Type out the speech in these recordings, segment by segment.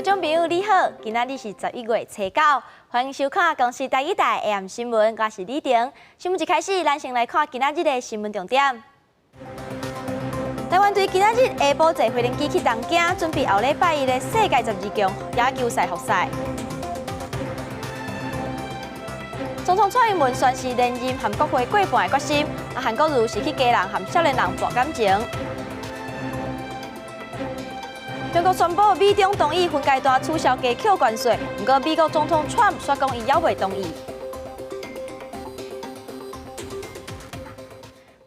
眾朋友你好，今仔日是11月初9，歡迎收看公視台語台 AM 新聞，我是李婷。新聞一開始，咱先來看今仔日的新聞重點。台灣隊今仔日下晡坐飛行機去東京，準備後禮拜一的世界十二強野球賽復賽。總統蔡英文宣示連任和國會過半的決心，啊，韓國瑜是去基隆和少年人博感情。中國宣布美中同意分階段取消加扣關稅，毋過美國總統川普煞講伊猶未同意。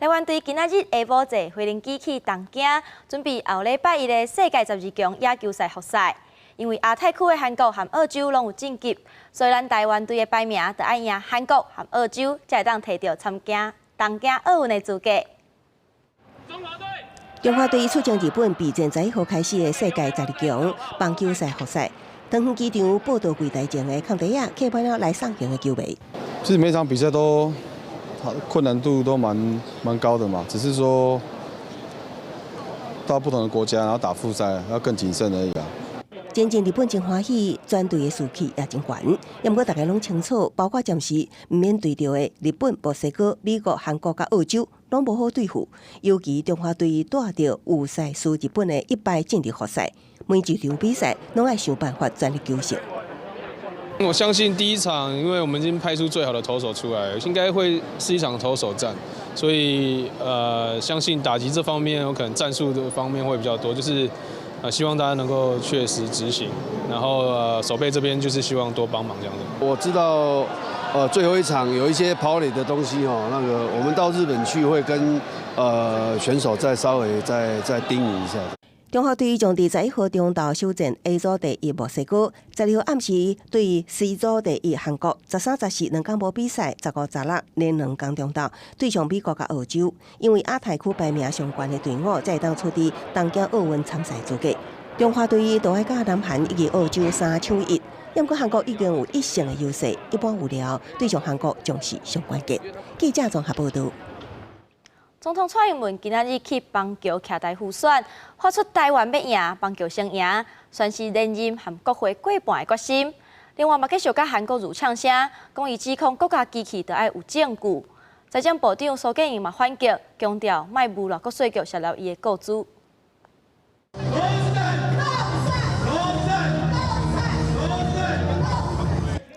台灣隊今仔日下晡坐飛行機去東京，準備後禮拜一的世界十二強野球賽復賽。因為亞太區的韓國和澳洲攏有晉級，所以咱台灣隊的排名著愛贏韓國和澳洲，才會當提著參加東京奧運的資格。中華隊出征日本備戰11號開始的世界十二強棒球賽復賽，桃園機場報到櫃台前的空地仔客滿了來送行的球迷。其實每場比賽都困難度都蠻高的嘛，只是說到不同的國家，然後打複賽要更謹慎而已啊。前進日本真歡喜，全隊的士氣也真懸。毋過大家攏清楚，包括暫時毋免對著的日本、墨西哥、美國、韓國佮澳洲，攏無好對付。尤其中華隊帶著有賽輸日本的一敗進入復賽，每一場比賽攏愛想辦法全力求勝。我相信第一場，因為我們已經派出最好的投手出來，應該會是一場投手戰，所以相信打擊這方面，有可能戰術的方面會比較多，就是希望大家能夠確實執行，然後守備這邊就是希望多幫忙這樣子。我知道，最後一場有一些跑壘的東西哦，那個我們到日本去會跟選手再稍微再叮嚀一下。中華隊將佇11號中晝首戰 A 組第一墨西哥，12號暗時對 C 組第一韓國，13、14兩工無比賽，15、16連兩工中晝對上美國佮澳洲。因為亞太區排名上懸的隊伍，才會當取得東京奧運參賽資格。中華隊都愛佮南韓以及澳洲三搶一，毋過韓國已經有一勝的優勢，一般有料對上韓國將是上關鍵。記者綜合報導。總統蔡英文今仔日去邦橋徛台輔選，發出台灣欲贏，邦橋先贏，宣示連任和國會過半的決心。另外嘛，繼續佮韓國瑜嗆聲，講伊指控國家機器著愛有證據。財政部長蘇建榮嘛反擊，強調莫誣賴國稅局泄露伊的個資。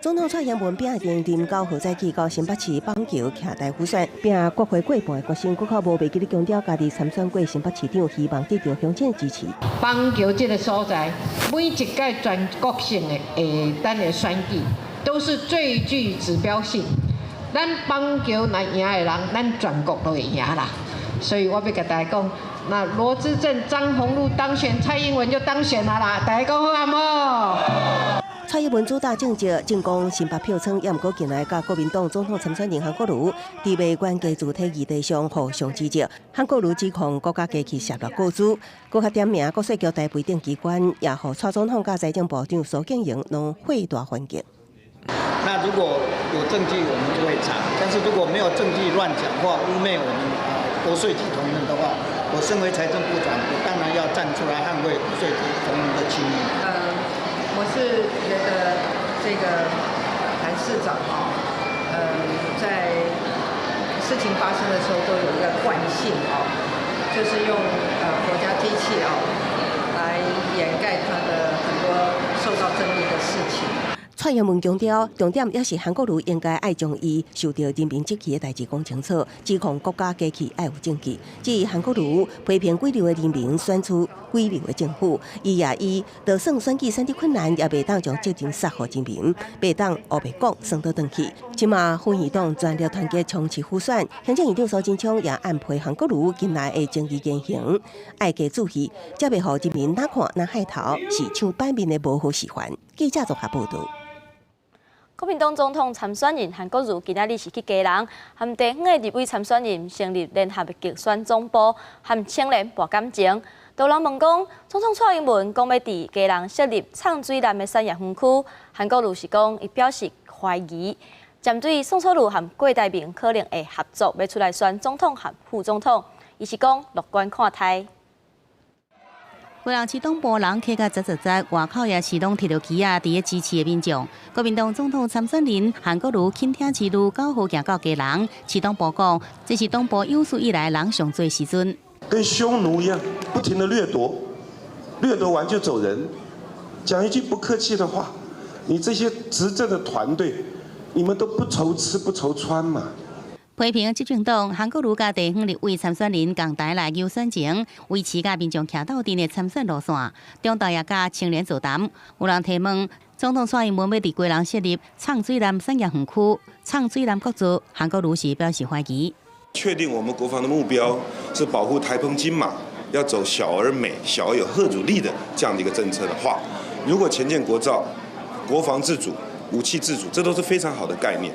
總統蔡英文拼定09號早起到新北市板橋徛台輔選，拼國會過半的決心，閣較無袂記得強調家己參選過新北市長，希望得到鄉親支持。板橋這个所在，每一屆全國性的咱的選舉，都是最具指標性。咱板橋若贏的人，咱全國都會贏啦。所以我欲共大家講，那羅致政、張宏陸當選，蔡英文就當選了啦。大家講好無？蔡英文主打政績，進攻新北票倉，也毋過近來佮國民黨總統參選人韓國瑜，佇袂關家主體議題上互相指責。韓國瑜指控國家機器泄露個資，閣較點名國稅局台北等機關，也予蔡總統佮財政部長蘇建榮攏火大反擊。那如果有證據，我們就會查；但是如果沒有證據，亂講話汙衊我們國稅局同仁的話，我身為財政部長，我當然要站出來捍衛國稅局同仁的清名。我是覺得這個韓市長啊，在事情發生的時候都有一個慣性哦，就是用國家機器哦來掩蓋他的很多受到爭議的事情。蔡英文強調，重點也是韓國瑜應該愛將伊受著人民質疑的代誌講清楚，指控國家機器愛有證據。至於韓國瑜批評幾流的人民選出幾流的政府，伊也以就算選舉選得困難，也袂當將責任卸予人民，袂當烏白講算倒轉去。這馬副院長全力團結衝刺輔選，行政院長蘇貞昌也暗批韓國瑜近來的爭議言行，愛加注意，才袂予人民哪看哪害頭，是搶版面的無好示範。記者綜合報導。國民黨總統參選人韓國瑜今仔日是去基隆，和地方的立委參選人成立聯合的競選總部，和青年博感情。有人問講，總統蔡英文講欲佇基隆設立藏水纜的產業園區，韓國瑜是講伊表示懷疑，針對宋楚瑜和郭台銘可能會合作，欲出來選總統和副總統，伊是講樂觀看待。基隆市東部人客甲雜雜雜，外口也是攏提著旗仔，佇咧支持的民眾。國民黨總統參選人韓國瑜傾聽之旅9號行到基隆，市黨部講，這是黨部有史以來人上濟時陣。跟匈奴一樣，不停的掠奪，掠奪完就走人。講一句不客氣的話，你這些執政的團隊，你們都不愁吃不愁穿嘛？批評執政黨韓國瑜佮地方立委參選人仝台來遊選情，維持佮民眾徛鬥陣的參選路線。中晝也佮青年座談，有人提問總統蔡英文欲佇基隆設立藏水南產業園區、藏水南國造，韓國瑜是表示懷疑。確定我們國防的目標是保護台澎金馬，要走小而美、小而有嚇阻力的這樣的一個政策的話，如果潛艦國造、國防自主、武器自主，這都是非常好的概念。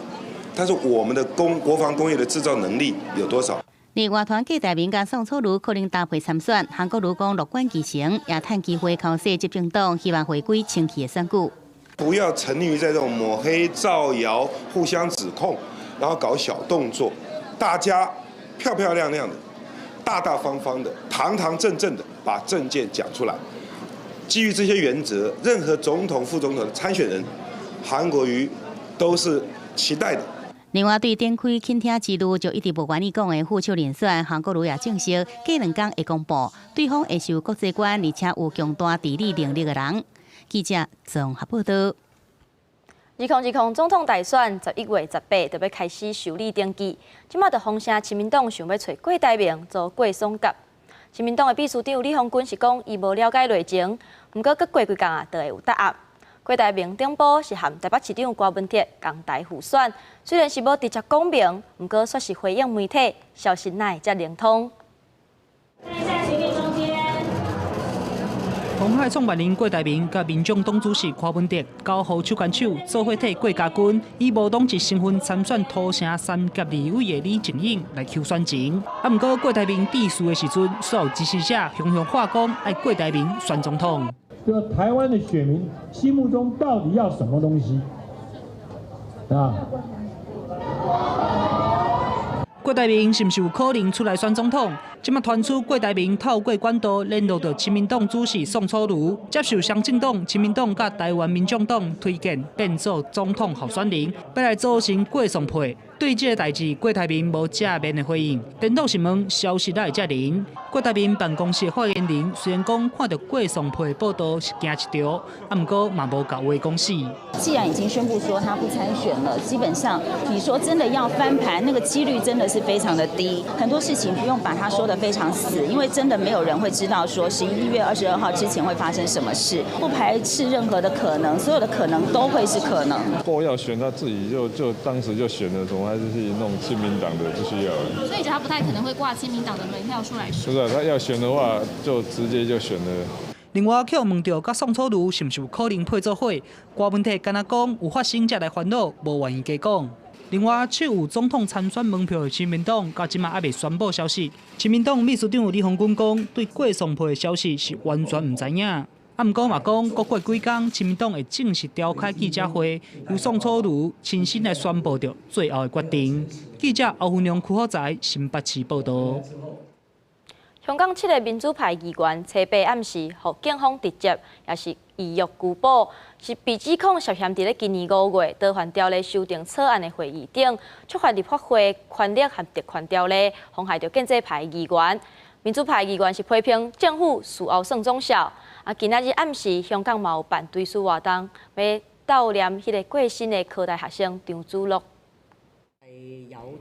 但是我們的國防工業的製造能力有多少？另外，團郭台銘佮宋楚瑜可能搭配參選，韓國瑜講樂觀其成，也趁機會口說執政黨希望回歸清氣的選舉。不要沉溺於在這種抹黑、造謠、互相指控，然後搞小動作，大家漂漂亮亮的、大大方方的、堂堂正正的把政見講出來。基於這些原則，任何總統、副總統的參選人，韓國瑜都是期待的。另外，對展開傾聽之旅就一直無願意講的副手人選，韓國瑜也證實，過兩工會公布，對方會受國際觀，而且有強大治理能力的人。記者綜合報道。2020總統大選11月18就欲開始受理登記，這馬就風聲親民黨想欲揣郭台銘做過爽甲。親民黨的秘書長李鴻鈞是講，伊無了解內情，毋過閣過幾工啊，就會有答案。郭台銘頂晡是和台北市長柯文哲仝台輔選，雖然是無直接講明，毋過煞是回應媒體，消息哪會遮靈通？鴻海創辦人郭台銘佮民眾黨主席柯文哲9號手牽手，做伙替郭家軍以無黨籍身份參選土城三甲立委的李淨穎來求選情。啊，毋過郭台銘致辭的時陣，所有支持者雄雄喊講愛郭台銘選總統。就台灣的選民心目中到底要什麼東西啊？郭台銘是毋是有可能出來選總統？這馬傳出郭台銘透過管道聯絡著親民黨主席宋楚瑜，接受鄉政黨、親民黨佮台灣民眾黨推薦，變做總統候選人，欲來組成郭宋配。對這个代誌，郭台銘無正面的回應。顛倒是問消息哪會遮靈？郭台銘辦公室發言人雖然講看著郭宋配報道是驚一跳，啊，毋過嘛無共話講死。既然已經宣布說他不參選了，基本上你說真的要翻盤，那個幾率真的是非常的低。很多事情不用把它說得非常死，因為真的沒有人會知道說11月22號之前會發生什麼事，不排斥任何的可能，所有的可能都會是可能。郭要選他自己就當時就選了，怎麼還是去弄親民黨的，不需要。所以他不太可能會掛親民黨的門票出來選。不是，他要選的話，就直接就選了。另外，予問著佮宋楚瑜是毋是有可能配做伙，柯文哲敢若講有發生才來煩惱，無願意加講。另外，持有總統參選門票的親民黨，到這馬猶未宣布消息。親民黨秘書長李鴻鈞講，對郭宋配的消息是完全毋知影。啊，毋過嘛講，閣過幾工，親民黨會正式召開記者會，由宋楚瑜親身來宣布著最後的決定。記者歐芬良、邱福財新北市報道。香港七個民主派議員初八暗時，予警方直接，也是預約拘捕，是被指控涉嫌佇咧今年5月逃犯條例修訂草案的會議頂，觸犯立法會權力和特權條例，妨害著建制派議員。民主派議員是批評政府事後算總數。啊，今仔日暗時，香港嘛有辦追思活動，欲悼念彼个過身的科大學生張祖樂。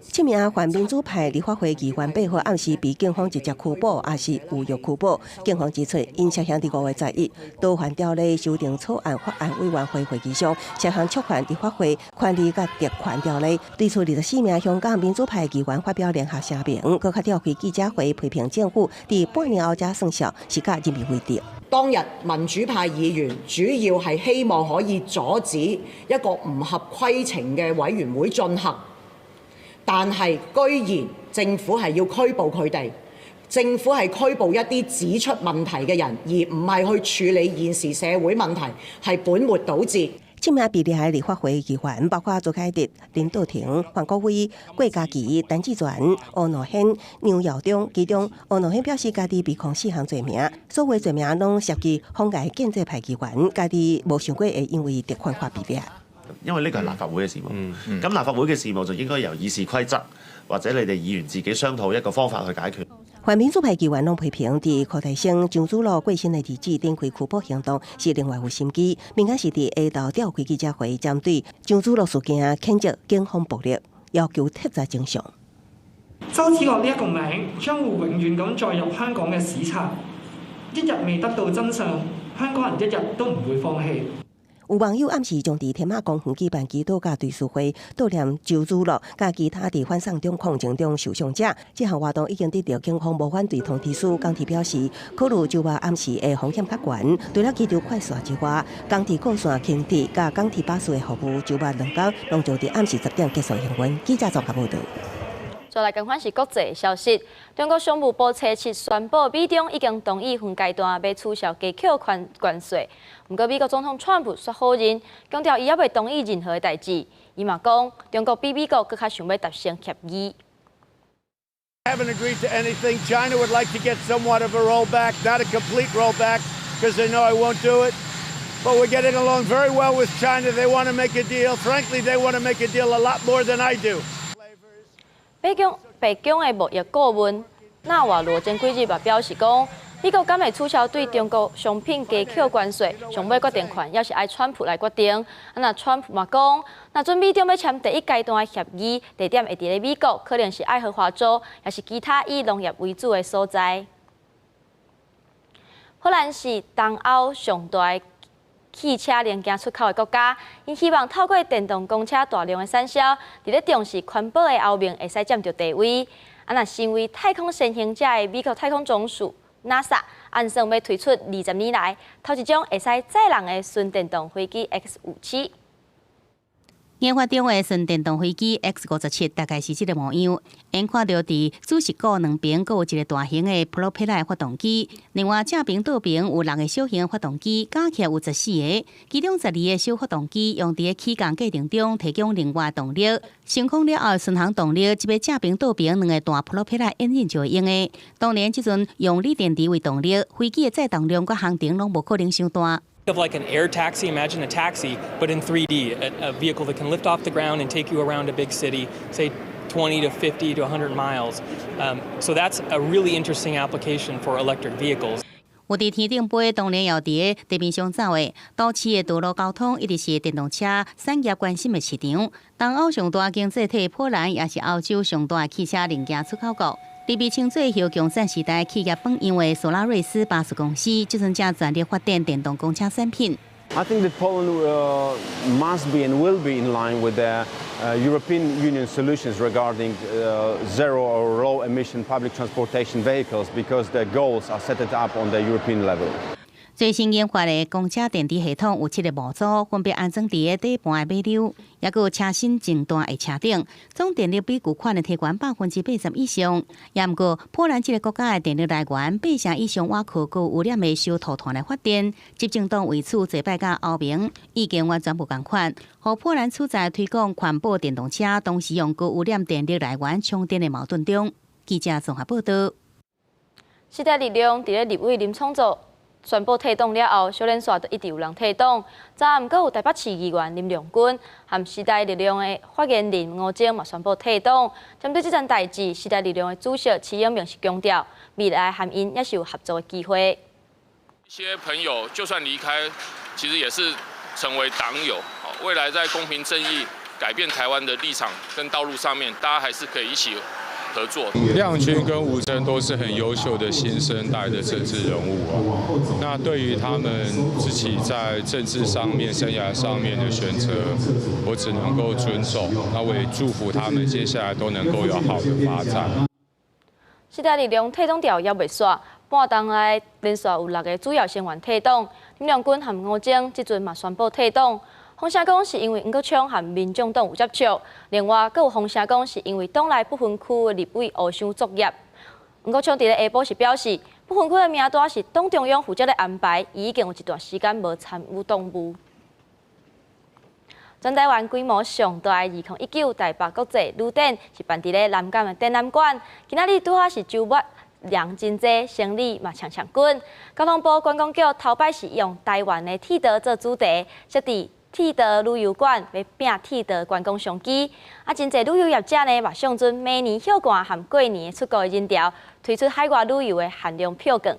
七名泛民主派立法會議員8號暗時被警方直接拘捕，抑是預約拘捕。警方指出，𪜶涉嫌佇5月11逃犯條例修訂草案法案委員會會議上，涉嫌觸犯立法會權力佮特權條例，對此24名香港民主派議員發表聯合聲明，閣較召開記者會批評政府佇半年後才算數，是佮人民為敵。當日民主派議員主要係希望可以阻止一個唔合規程嘅委員會進行。但係居然政府係要拘捕佢哋，政府係拘捕一啲指出問題嘅人，而唔係去處理現時社會問題，係本末倒置。七名被掠的立法會議員包括朱凱廸、林道廷、范國威、郭家麒、陳志全、吳諾軒、梁耀忠。其中，吳諾軒表示家己被控四項罪名，所有罪名攏涉及妨礙建制派議員，家己無想過會因為特權法被掠。因為呢個係立法會嘅事務，咁立法會嘅事務就應該由議事規則或者你哋議員自己商討一個方法去解決。泛民主派議員攏批評，佇柯台生張祖樂過身的兒子展開拘捕行動是另外有心機。民間是佇下晝召開記者會，針對張祖樂事件譴責警方暴力，要求徹查真相。周梓樂呢一個名將會永遠咁載入香港嘅史冊，一日未得到真相，香港人一日都唔會放棄。有網友暗時將佇天馬公園舉辦祈禱佮追思會，悼念周梓樂佮其他佇反送中抗爭中受傷者。這項活動已經得到警方無反對通知書。港鐵表示，考慮周末暗時的風險較懸，除了機場快線之外，港鐵各線輕鐵佮港鐵巴士的服務，周末兩工攏將佇暗時10點結束營運。記者綜合報導。再來更換是國際消息，中國商務部初七宣布，美中已經同意分階段欲取消加扣關稅。毋過美國總統川普煞否認，強調伊猶未同意任何的代誌。伊嘛講，中國比美國閣較想欲達成協議。 Haven't agreed to anything. China would like to get somewhat of a rollback, not a complete rollback, because they know I won't do it. But we're getting along very well with China. They want to make a deal. Frankly, they want to make a deal a lot more than I do. 白宮的貿易顧問納瓦羅前幾日嘛表示講，美國敢會取消對中國商品加扣關稅，上尾決定權猶是愛川普來決定。啊，若川普嘛講，若準美中欲簽第一階段的協議，地點會佇咧美國，可能是愛荷華州，抑是其他以農業為主的所在。波蘭是東歐上大汽車零件出口的國家，𪜶希望透過電動公車大量的產銷，佇咧重視環保的歐盟會使佔著地位。啊，若身為太空先行者的美國太空總署 NASA，按算欲推出20年來頭一種會使載人的純電動飛機 X-57。研發中的純電動飛機 X-57大概是這個模樣。𪜶看著佇主翼鼓兩邊閣有一個大型的普羅皮拉發動機，另外正爿倒爿有六個小型發動機，加起來有14個。其中12個小發動機用佇起降過程中提供另外動力。升空了後，巡航動力這擺正爿倒爿兩個大普羅皮拉引擎就會用的。當然，這陣用鋰電池為動力，飛機的載重量佮航程攏無可能傷大。 Of like an air taxi, imagine a taxi, but in 3D, a vehicle that can lift off the ground and take you around a big city, say 20 to 50 to 100 miles. So that's a really interesting application for electric vehicles. 有佇天頂飛，當然也佇地面上走的。都市的道路交通一直是電動車產業關心的市場。東歐上大經濟體波蘭也是歐洲上大汽車零件出口國。被稱做後共產時代企業榜樣的索拉瑞斯巴士公司，這陣正全力發展電動公車產品。 I think that Poland must be and will be in line with the European Union solutions regarding zero or low emission public transportation vehicles because the goals are set up on the European level. 最新研發的公車電池系統有七個模組，分別安裝佇底盤的馬溜，抑閣有車身前段的車頂，總電力比舊款的提懸80%以上。也毋過，波蘭這個國家的電力來源八成以上倚靠高污染的燒土炭來發電，執政黨為此坐擺佮歐盟意見完全無仝款，予波蘭處在推廣環保電動車，同時用高污染電力來源充電的矛盾中。記者綜合報道。時代力量佇咧立委林昶佐宣布退黨了後，小連續就一直有人退黨。昨暗閣有台北市議員林亮君和時代力量的發言人吳崢嘛宣布退黨。針對這件代誌，時代力量的主席徐永明是強調，未來和𪜶猶是有合作的機會。一些朋友就算離開，其實也是成為黨友。未來在公平正義、改變台灣的立場跟道路上面，大家還是可以一起合作。亮君跟吳崢都是很優秀的新生代的政治人物啊。那對於他們自己在政治上面、生涯上面的選擇，我只能夠尊重。那我也祝福他們接下來都能夠有好的發展。時代力量退黨潮猶未煞，半冬來連續有六個主要成員退黨。林亮君和吳崢這陣嘛宣布退黨。風聲講是因為黃國昌和民眾黨有接觸，另外閣有風聲講是因為黨內不分區的立委互相作業。黃國昌佇咧下晡時表示，不分區的名單是黨中央負責咧安排，伊已經有一段時間無參與黨務。全台灣規模上大的2019台北國際旅展是辦佇咧南港的展覽館。今仔日拄好是週末，人真濟，生理嘛搶搶滾。交通部觀光局頭擺是用台灣的鐵道做主題，設置鐵道旅遊館，欲拚鐵道觀光商機。啊，真濟旅遊業者呢，嘛相準明年休假和過年出國的人潮，推出海外旅遊的限量票券。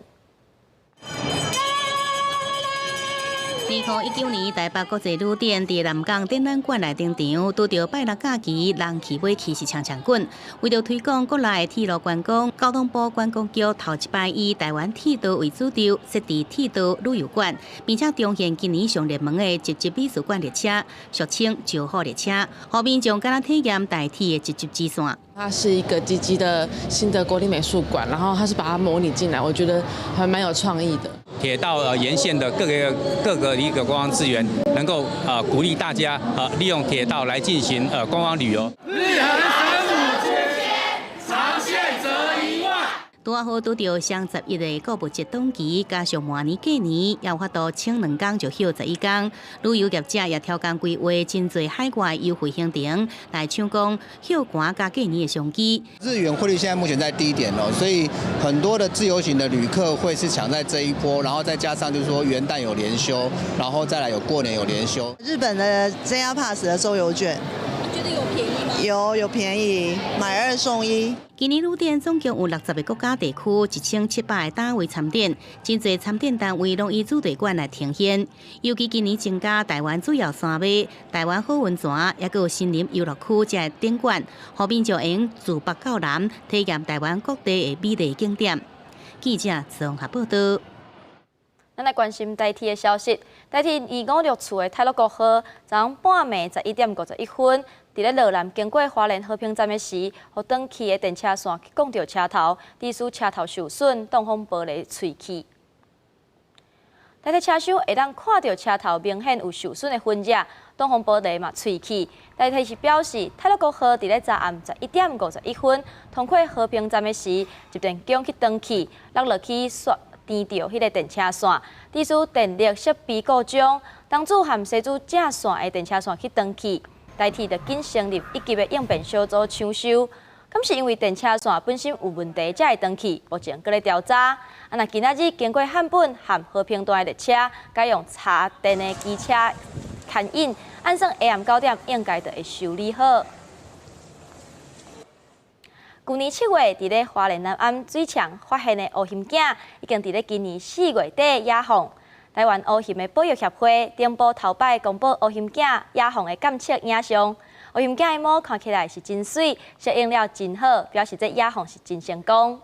2019年台北國際旅展佇南港展覽館內登場，拄著拜六假期，人氣尾氣是搶搶滾。為著推廣國內鐵路觀光，交通部觀光局頭一擺以台灣鐵道為主軸，設置鐵道旅遊館，並且重現今年上熱門的集集美術館列車，俗稱石虎列車，予民眾敢若體驗台鐵的集集支線。它是一個集集的新的國立美術館，然後它是把它模擬進來，我覺得還蠻有創意的。鐵道沿線的各個一個觀光資源，能夠鼓勵大家利用鐵道來進行觀光旅遊。日恆神五千，長線則1萬。拄好拄著雙十一的購物節檔期，加上馬年過年，猶有法度請兩工就歇11工。旅遊業者也超工規劃真濟海外優惠行程，來搶攻休寒佮過年的商機。日元匯率現在目前在低點哦，所以很多的自由行的旅客會是搶在這一波，然後再加上就是說元旦有連休，然後再來有過年有連休。日本的 JR Pass 的周遊券，覺得有便宜嗎？有便宜，買二送一。今年旅展總共有60個國家地區，1700個單位參展，真濟參展單位攏以主題館來呈現。尤其今年增加台灣主要山脈、台灣好溫泉，抑閣有森林遊樂區這個展館，予民眾會用自北到南體驗台灣各地的美麗景點。記者綜合報道。咱來關心台鐵的消息。台鐵256次的太魯閣號，昨昏半暝11點51分，佇咧羅南經過花蓮和平站的時，予轉去的電車線去摃著車頭，致使車頭受損，擋風玻璃碎去。台鐵車廂會當看著車頭明顯有受損的痕跡，擋風玻璃嘛碎去。台鐵是表示，太魯閣號佇咧昨暗11點51分通過和平站的時，集電弓去斷去，落落去煞纏著彼個電車線，致使電力設備故障，東主和西主正線的電車線去斷去。台鐵就緊成立一級的應變小組搶修。敢是因為電車線本身有問題才會斷去，目前閣咧調查。啊，若今仔日經過漢本和和平段的列車，改用插電的機車牽引，按算下暗9點應該就會修理好。舊年7月，佇咧花蓮南安水塹發現的烏熊囝，已經佇咧今年4月底野放。台灣烏熊的保育協會頂埔頭擺公布烏熊囝野放的監測影像，烏熊囝的毛看起來是真媠，適應了真好，表示這野放是真成功。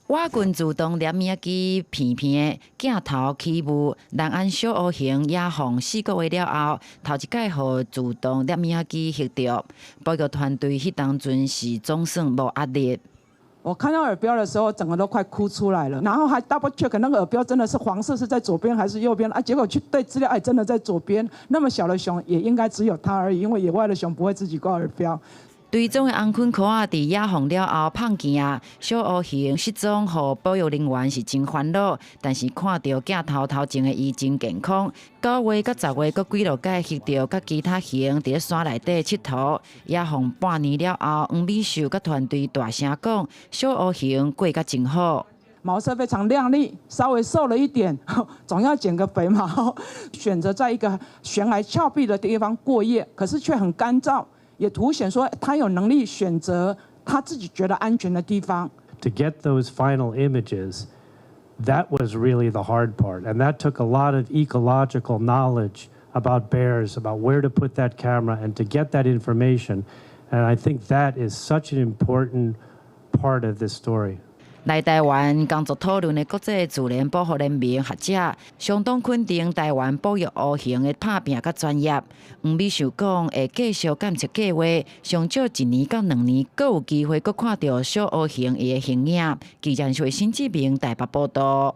我軍自動攝影機片片的鏡頭起霧，南安小烏熊野放4個月了後，頭一擺予自動攝影機翕著。保育團隊彼當陣是總算無壓力。我看到耳標的時候，整個都快哭出來了。然後還 double check 那個耳標真的是黃色是在左邊還是右邊啊？結果去對資料，哎，真的在左邊。那麼小的熊也應該只有它而已，因為野外的熊不會自己掛耳標。台中的紅坤殼仔佇野放了後放鏡，小烏熊失蹤，予保育人員是真煩惱。但是看著鏡頭頭前的伊真健康。9月佮10月閣幾落擺翕著，佮其他熊佇咧山內底𨑨迌。野放半年了後，黃美秀佮團隊大聲講，小烏熊過甲真好。毛色非常亮麗，稍微瘦了一點，總要減個肥嘛。選擇在一個懸崖峭壁的地方過夜，可是卻很乾燥。也凸顯說他有能力選擇他自己覺得安全的地方。 To get those final images, that was really the hard part, and that took a lot of ecological knowledge about bears, about where to put that camera, and to get that information. And I think that is such an important part of this story. 來台灣工作討論的國際自然保護聯盟學者，相當肯定台灣保育烏熊的拍拚佮專業。黃美秀講，會繼續監測計劃，上少1年到2年，閣有機會閣看著小烏熊伊的形影。記者是新志明台北報道。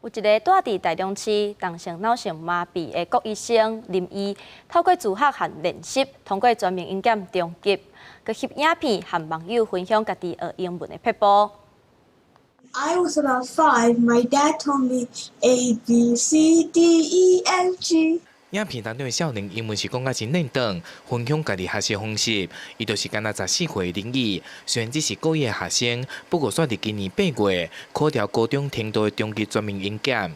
有一个住佇台中市動性腦性麻痹的郭醫生林醫，透過自學和練習，通過全民英檢中級，閣翕影片和網友分享家己學英文的撇步。I was about 5. My dad told me A B C D E F G. 影片當中的少年英文是講甲真輪轉，分享家己學習方式。伊就是敢若14歲的林毅，雖然只是高一的學生，不過煞佇今年8月考著高中程度的中級全面英檢。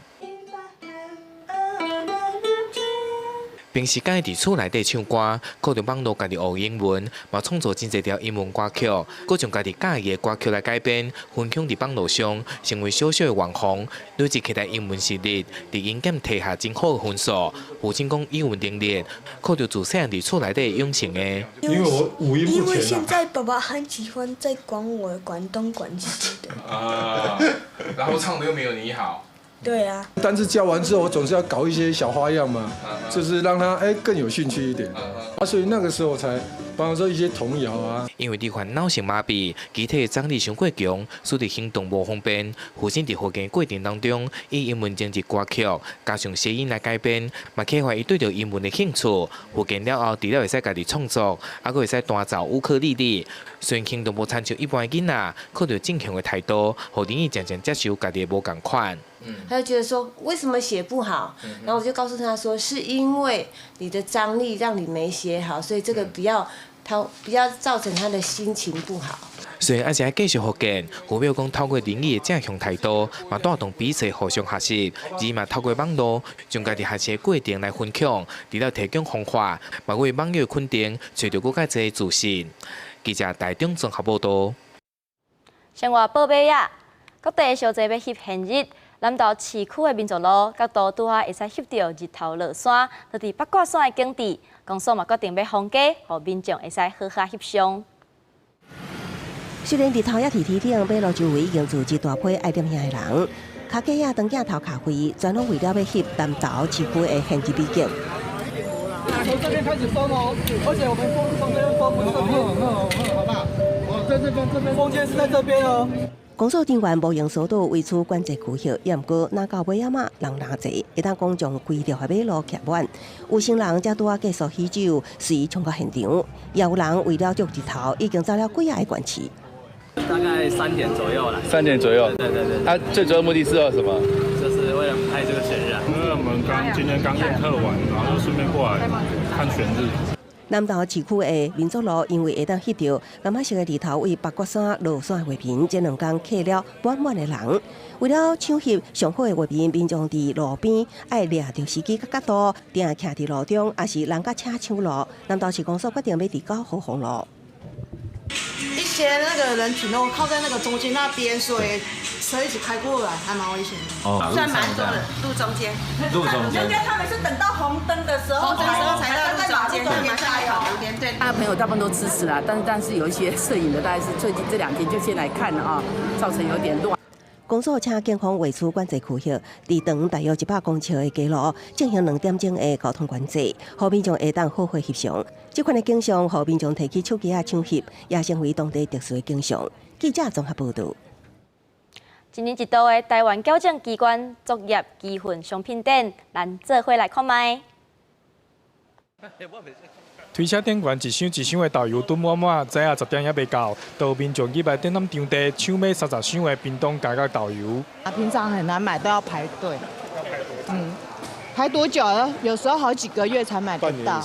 平時喜佇厝內底唱歌，靠著網路家己學英文，嘛創作真濟條英文歌曲，閣將家己佮意的歌曲來改編，分享佇網路上，成為小小的網紅。累積起來英文實力，佇英檢提下真好的分數。父親講英文能力，靠著自細漢佇厝內底養成的。因為我五音不全。因為現在爸爸很喜歡在管我管東管西的。啊，然後唱的又沒有你好。對啊，但是教完之後，我總是要搞一些小花樣嘛，就是讓他更有興趣一點。啊，所以那個時候才幫他說一些童謠啊。因為罹患腦性麻痹，肢體張力傷過強，使得行動無方便。父親佇復健過程當中，以英文整理歌曲，加上諧音來改編，嘛啟發伊對著英文的興趣。復健了後，除了會使家己創作，猶閣會使彈奏烏克麗麗。雖然行動無親像一般囡仔，靠著正向的態度，予林毅漸漸接受家己的無仝款。他就覺得說，為什麼寫不好？然後我就告訴他說，是因為你的張力讓你沒寫好，所以這個不要他不要造成他的心情不好。雖然還是愛繼續復健，父母講透過林毅的正向態度，嘛帶動彼此互相學習，而嘛透過網路將家己學習的過程來分享，除了提供方法，嘛為網友肯定，揣著閣較濟自信。記者台中綜合報導。生活報尾仔，各地小濟欲翕現日。南投市區的民族路，角度拄仔會使翕著日頭落山，就佇八卦山的景致。公所嘛決定欲封街，予民眾會使好好翕相。雖然日頭猶佇天頂，馬路周圍已經聚集大批愛攝影的人，跤架仔長鏡頭卡位，專攏為了欲翕南投市區的現日美景。從這邊開始封哦，而且我們封是從這邊封，不是這邊。好吧，我在這邊，這邊封街是在這邊哦。公所人員無用疏導維持管制區域，也毋過若到尾仔嘛人若濟，會當講將規條的馬路徛滿。有行人才拄仔結束喜酒，隨衝到現場，也有人為了捉日頭，已經走了幾仔個縣市。大概3點左右啦。3點左右。對對對。他最主要目的是要什麼？就是為了拍這個懸日。因為我們剛今天剛宴客完，然後就順便過來看懸日。南投市區的民族路，因為會當翕著柑仔色的日頭為八卦山落山的畫面，這兩工客了滿滿的人。為了搶翕上好的畫面，民眾佇路邊愛掠著時機佮角度，定徛佇路中，抑是人佮車搶路。南投市公所決定欲佇9號封路。一些那個人群都靠在那個中間那邊，所以車一直開過來，還蠻危險的。哦，算蠻多的，路中間。路中間。人家他們是等到紅燈的時候，紅燈的時候才到路中間，馬上跑路邊。對。他的朋友大部分都支持啦，但是有一些攝影的，大概是最近這兩天就先來看了啊，造成有點亂。公所請警方維持管制區域，佇長大約100公尺的街路進行2點鐘的交通管制，予民眾會當好好翕相。這款的景象，予民眾提起手機仔搶翕，也成為當地特殊的景象。記者綜合報導。一年一度的台灣矯正機關作業基訓商品展，咱做伙來看覓。推車頂懸一箱一箱的豆油囤滿滿，早仔10點猶未到，就有民眾入來展覽場地搶買30箱的屏東加工豆油。啊，平常很難買，都要排隊。嗯，排多久了？有時候好幾個月才買得到。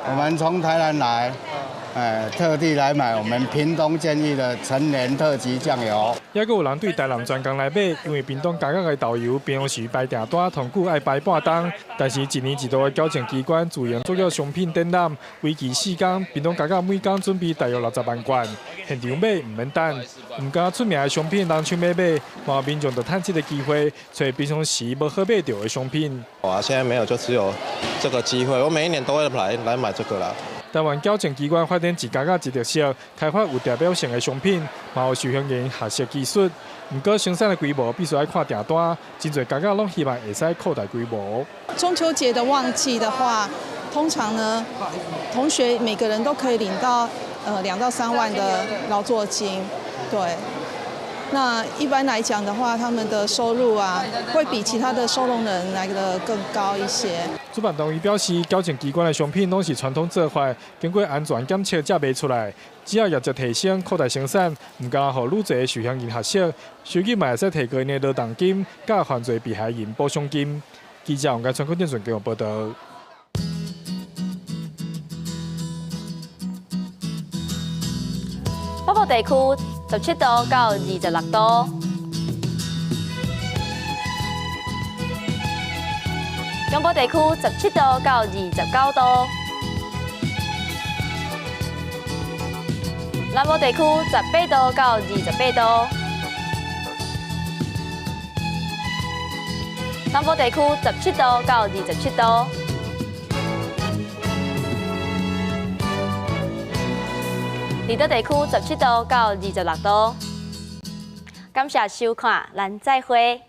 我們從台南來，特地來買我們屏東監獄的陳年特級醬油。猶閣有人對台南專工來買，因為屏東加工的豆油平常時排訂單，上久愛排半冬。但是，一年一度的矯正機關自營作業商品展覽，為期4工，屏東加工每工準備大約60萬罐，現場買毋免等。毋但出名的商品人搶欲買，嘛民眾就趁這個機會，揣平常時無好買著的商品。哇，現在沒有，就只有這個機會。我每一年都會來買這個啦。台灣矯正機關發展一家仔一特色，開發有代表性的商品，嘛予受訓員學習技術。毋過生產的規模必須愛看訂單，真濟家仔攏希望會使擴大規模。中秋節的旺季的話，通常呢，同學每個人都可以領到2到3萬的勞作金，對。那一般來講的話，他們的收入啊，會比其他的收容人來得更高一些。主辦單位表示，矯正機關的商品攏是傳統做法，經過安全檢測才賣出來。只要業績提升、擴大生產，毋焦予愈濟的受刑人學習，收入嘛會使提高𪜶的勞動金，佮犯罪被害人補償金。記者王家川、郭建順報導。北部地區17度到26度，中部地區17度到29度，南部地區18度到28度，東部地區17度到27度。離島地區17度到26度。感謝收看，咱再會。